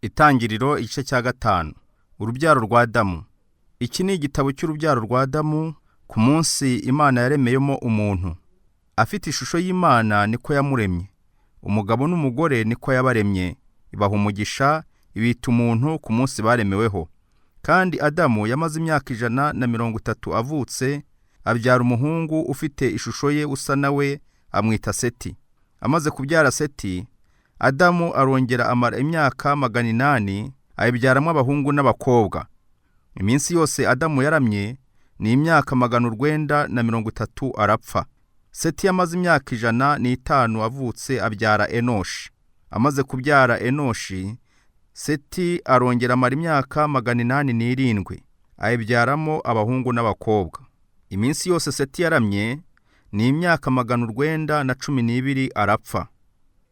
Itangiriro igice cya 5. Urubyaro rwa Adamu. Iki ni igitabo cy'urubyaro rwa Adamu ku munsi Imana yaremeyemo umuntu. Afite ishusho y'Imana niko yamuremye. Umugabo n'umugore niko yabaremye, ibaha umugisha, ibita umuntu ku munsi baremeweho. Kandi Adamu yamaze imyaka 130 avutse, abyara umuhungu ufite ishusho ye usa na we, amwita Seti. Amaze kubyara Seti, Adamu arongera amara imyaka 800, ayibyaramo abahungu n'abakobwa. Iminsi yose Adamu yaramye ni imyaka 930 arapfa. Seti yamaze imyaka 105 avutse abyara Enoshi. Amaze kubyara Enoshi, Seti arongera amara imyaka 807, ayibyaramo abahungu n'abakobwa. Iminsi yose Seti yaramye ni imyaka 912 arapfa.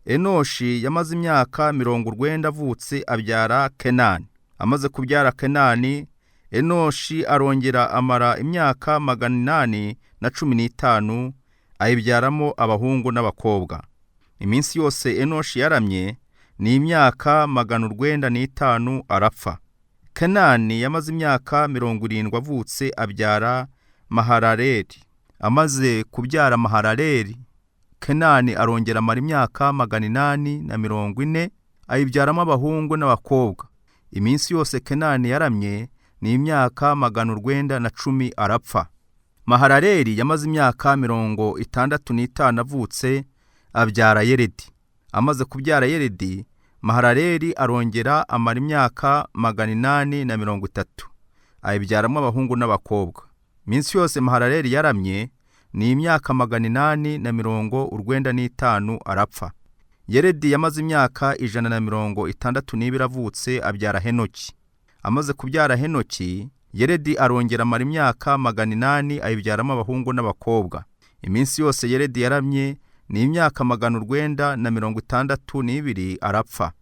Enoshi yamaze imyaka 90 avutse abyara Kenani. Amaze kubyara Kenani, Enoshi arongera amara imyaka 815, ayibyaramo abahungu n'abakobwa. Iminsi yose Enoshi yaramye ni imyaka 905 arapfa. Kenani yamaze imyaka 70 avutse abyara Mahalaleli. Amaze kubyara Mahalaleli, Kenani arongera amara imyaka 840, ayibyaramo abahungu n'abakobwa. Iminsi yose Kenani yaramye ni imyaka 910 arapfa. Mahalaleli yamaze imyaka 65 avutse abyara Yeredi. Amaze kubyara Yeredi, Mahalaleli arongera amara imyaka 830, ayibyaramo abahungu n'abakobwa. Iminsi yose Mahalaleli yaramye ni imyaka 895 arapfa. Yeredi yamaze imyaka 162 avutse abyara Henoki. Amaze kubyara Henoki, Yeredi arongera amara imyaka 800, ayibyaramo abahungu n'abakobwa. Iminsi yose Yeredi yaramye ni imyaka 962 arapfa.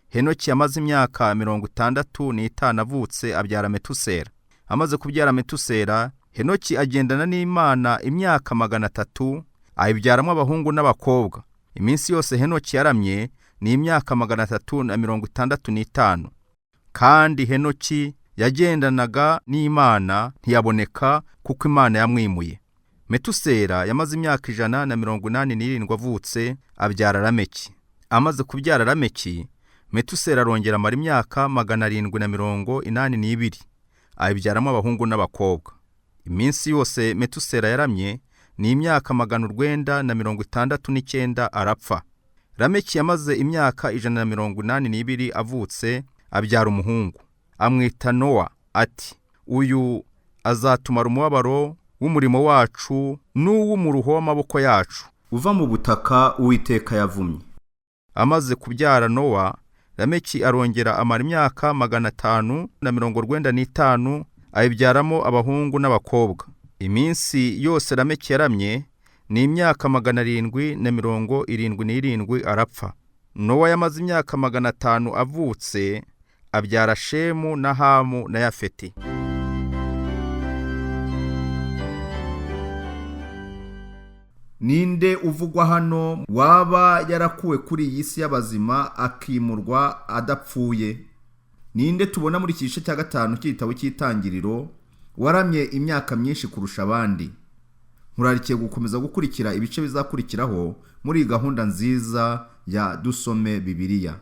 Henoki yamaze imyaka 65 avutse abyara Metusera. Amaze kubyara Metusera, Henoki agendana n'Imana imyaka 300, ayibyaramo abahungu n'abakobwa. Iminsi yose Henoki yaramye ni imyaka 365. Kandi Henoki yagendanaga n'Imana ntiyaboneka kuko Imana yamwimuye. Metusera yamaze imyaka 187 avutse abyara Lameki. Amaze kubyara Lameki, Metusera arongera amara imyaka 782, ayibyaramo abahungu n'abakobwa. Iminsi yose Metusera yaramye ni imyaka 969 arapfa. Lameki yamaze imyaka 182 avutse abyara umuhungu, amwita Nowa, ati: uyu azatumara umubabaro w'umurimo wacu n'uw'umuruho w'amaboko yacu uva mu butaka Uwiteka yavumye. Amaze kubyara Nowa, Lameki arongera amara imyaka 595, ayibyaramo abahungu n'abakobwa. Iminsi yose Lameki yaramye ni imyaka 777 arapfa. Nowa yamaze imyaka 500 avutse abyara Shemu na Hamu na Yafeti. Ninde uvugwa hano waba yarakuwe kuri iyi si y'abazima akimurwa adapfuye? Ninde tubona muri iki gice cya 5 cy'igitabo cy'Itangiriro waramye imyaka myinshi kurusha abandi? Nkurarikiye gukomeza gukurikira ibice bizakurikiraho muri iyi gahunda nziza ya Dusome Bibiliya.